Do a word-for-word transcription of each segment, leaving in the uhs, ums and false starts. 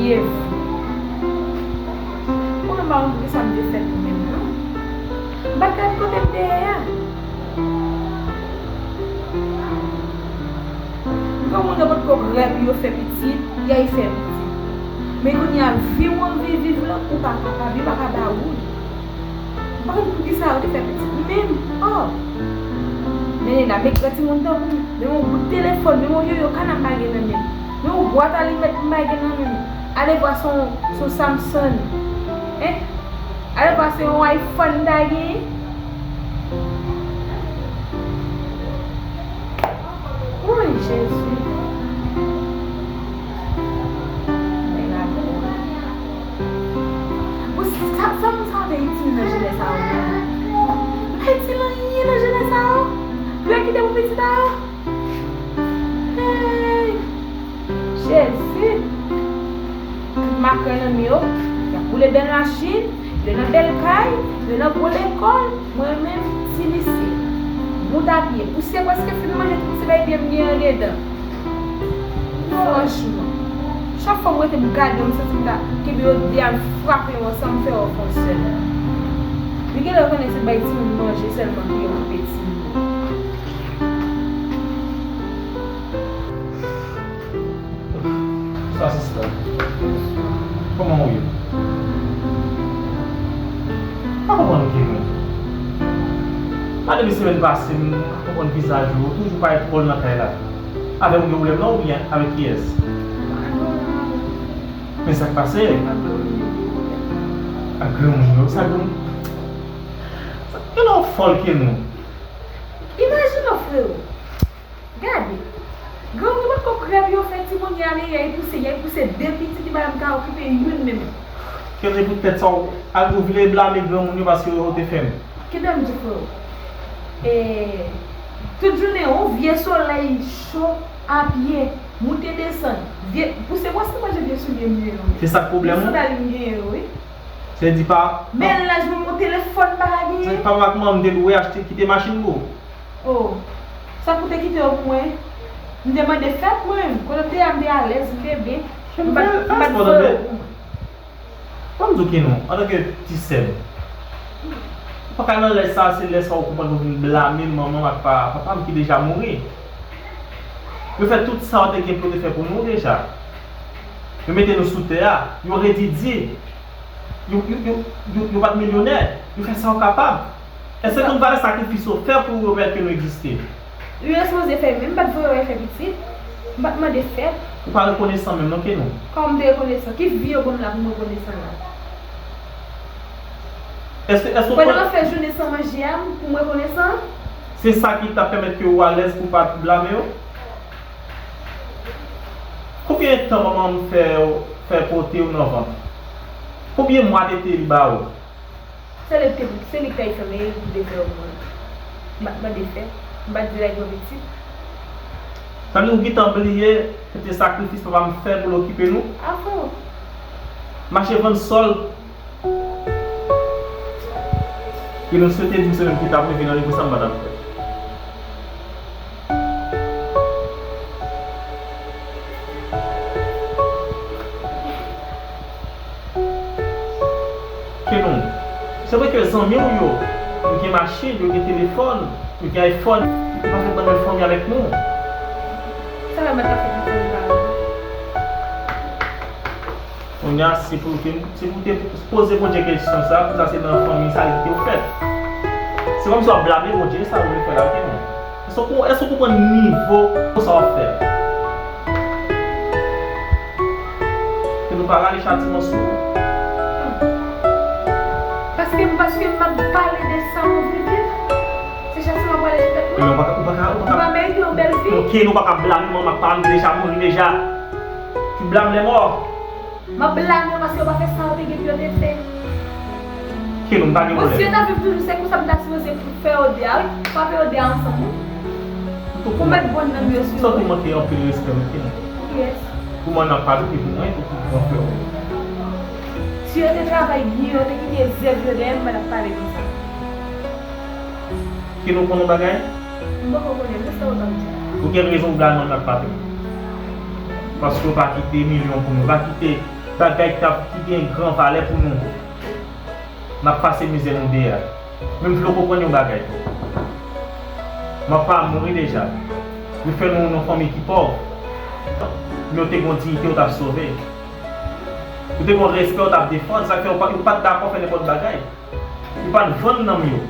Ev. Mwen pa konn poukisa m te fèt menm non. M pa t gad kote m te ye a. Granmoun nan potko prè pou yo fè pitit, y al fè pitit. Men kounye a, vi w anvi viv lan, ou pa kapab, yo pa ka ba ou li. M pa konn poukisa yo te fè pitit menm. Oh! Men Nena, men granmoun tankou m, men yon bout telefòn, men yon yoyo kana m pa gen nan men m. Men yon bwat alimèt m pa gen nan men m. Ale vwa se yon, se yon Samsung. Hein? Ale vwa se yon iPhone m ta genyen. Woy, Jezi. Mwen la bon. Bon, sa, sa moun sa yo te itil nan jenès sa yo menm? Yo pa itil anyen nan jenès sa yo. Yo kite pou pitit sa yo. Hey! Jezi! Tout makan nan men yo, y ap woule bèl machin, yo nan bèl kay, yo nan gwo lekòl, mwen menm, ti lise. Bout a pye, pousyè prèske fin manje tout ti bay pye m gen andedan. Franchman, chak fwa m rete m gade yo, m santi m ta kenbe yo de a m frape yo ansanm, m fè yo fè yon sèl. Li genlè konnen se bay timoun manje sèlman ki okipe timoun. Sa sista. Kòman ou ye? M pa konprann ou ki menm. A depi semèn pase, m pa konprann vizaj ou, ou toujou parèt dwòl nan kay la. Avè m ou gen pwoblèm non oubyen avèk kiyès? Men sa k pase? Ak granmoun yo, sa granmoun. Sa, genlè w fòl ke nou. Imajine w, frero. Gade. Granmoun yo potko prè pou yo fè timoun, y ale, y al pouse, y al pouse de pitit, li pa menm ka okipe youn menm. Kenbe pou tèt sa w, al ou vle blame granmoun yo paske yo te fè m. Kenbe m di frero. E, tout jounen, yon vye solèy cho a pye, moute desann. Vye, pouse prèske manje vye soulye m yo. Se sa k pwoblèm ou? Vye sandal m genyen yo, wi. Se di pa. Men laj mwen, yon telefòn pa genyen. Se papa ak manman m te lwe achte kite machin pou ou. Oh. Sa pou te kite yo pou mwen? M te mande fèt mwen. Kote m te ye a, m te alèz, m te byen. M pa t, m pa t voye yo pou mwen. Ban m di w Kenon, antanke ti sè m, ou pa ka nan lè sa, se lè sa ou konprann ou vin blame manman m ak pa, papa m ki deja mouri. Yo fè tout sa yo te gen pou yo te fè pou nou deja. Yo mete nou sou tè a, yo redi Dye. Yo, yo, yo, yo, yo pa t milyonè, yo fè sa yo kapab. Èske konn valè sakrifis yo fè pou yo pèmèt ke nou egziste? Yo sipoze fè, men m pa t voye yo al fè pitit. M pa t mande fèt. Ou pa rekonesan menm non Kenon. Kòman m te rekonesan? Ki vi yo ban m la pou m rekonesan la? Èske, èske ou pandan m ap fè jounen san manje a, pou m rekonesan? Se sa ki t ap pèmèt ke ou alèz pou w pa t blame yo? Konbyen tan manman m fè, fè pote w nan vant? Konbyen mwa tete li ba ou? Se li k te, se li k te fè m, e li k te fè yo pou mwen. M pa t mande fèt, m pa t di nèg mwen pitit. Sa vle di ou gentan bliye kantite sakrifis papa m fè pou l okipe nou? Afon. Mache vann sòl. Ke nou swete di m semèn ki t ap rive nan nivo sa m pa t ap fè. Kenon, se vre ke zanmi w yo, yo gen machin, yo gen telefòn, yo gen iPhone, yo pa fèk ban bèl fanmi avèk nou. Sa la mwen ta fè pou fanmi pa yo? Kounye a, se pou te, se pou te poze Bondye kesyon sa, pou sa se nan fanmi sa li kite w fèt. Se kòmsi w ap blame Bondye, sa ou vle fè la, Kenon. Èske w, èske w konprann nivo sa w ap fè? Ke nou pa rale chatiman sou ou. Paske, paske m ap pale de sa mwen vle viv, se chatiman w ap rale sou tèt mwen. Men ou pa ka, ou pa ka, ou pa ka. Ou pa merite yon bèl vi. Ok, nou pa ka blame manman ak papa m ki deja mouri deja. Tu blâmes les morts. M ap blame yo paske yo pa fè sa yo te gen pou yo te fè. Kenon, m pa gen pwoblèm. Bon, si yo ta viv toujou, se konsa m ta sipoze fè yo de a, wi. Frape yo de a ansanm, wi. Pou mèt bon nanm yo sou yo, wi. Santi w manke anpil respè, wi, Kenon. Pou kiyès? Pou manman ak papa, pou mwen, pou gran frè w. Si yo te travay byen, yo te kite zèv yo dèyè, m pa t ap pale konsa. Kenon, ou konn yon bagay? M poko konnen, men sa w ap di. Pou kèl rezon ou blame manman ak papa m? Paske w pa kite milyon pou nou, w pa kite Bagay k ap, ki gen gran valè pou nou. N ap pase mizè nou deyò. Men m vle w konprann yon bagay. M ap pa mouri deja. Yo fè nou nan fanmi ki pòv. Men w te gen yon diyite w t ap sove. Ou te gen yon respè w t ap defann. Sa k fè yo pa, yo pa t dakò fè nenpòt bagay. Yo pa t vann nanm yo.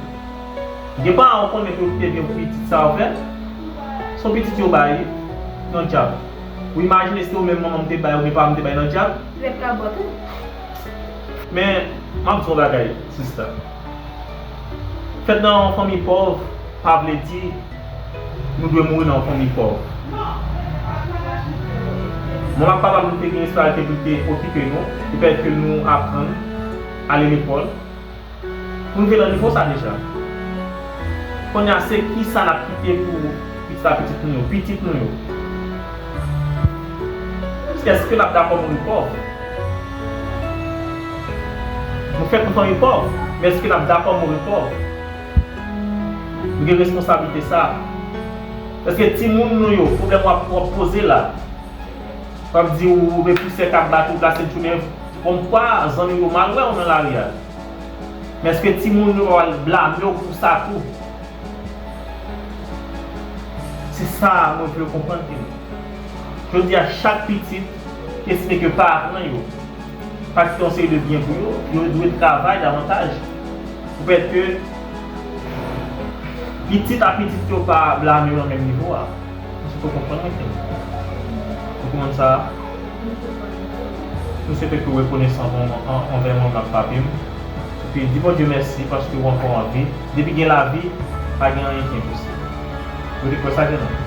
Gen paran w konnen ke yo te gen pitit sa yo fè. Se yon pitit yo bay nan dyab. Ou imajine si te ou menm manman m te bay oubyen papa m te bay nan dyab. Lèt la bò tou. Men, m ap di w yon bagay, sista. Fèt nan yon fanmi pòv pa vle di nou dwe mouri nan yon fanmi pòv. Manman ak papa m te gen responsabilite pou te okipe nou, le fèt ke nou aprann ale lekòl. Pou nou rive nan nivo sa deja. Kounye a, se kisa n ap kite pou pitit a pitit nou yo, pitit nou yo? Èske n ap dakò mouri pòv? Nou fèt nan fanmi pòv, men èske n ap dakò mouri pòv? Nou gen responsablite sa. Èske timoun nou yo, pwoblèm w ap, w ap poze la, w ap di ou, ou gen pousè k ap bat ou, plase jounen, kòmkwa zanmi w yo mal wè w nan lari a. Men èske timoun yo pral blame w pou sa tou? Se sa mwen vle konprann, Timoun. Jodi a, chak pitit ki estime ke paran yo pa kite yon seri de byen pou yo, yo dwe travay davantaj pou pèmèt ke pitit a pitit yo pa blame yo nan menm nivo a. Èske w konprann mwen, Timoun? Ou konprann sa? M swete ke w rekonesan an, an, anvè mwen, m ap frape m. Epi di Bondye mèsi paske w ankò anvi. Depi gen lavi, pa gen anyen ki enposib. Ou te kwè sa, Kenan?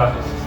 Dakò, sista.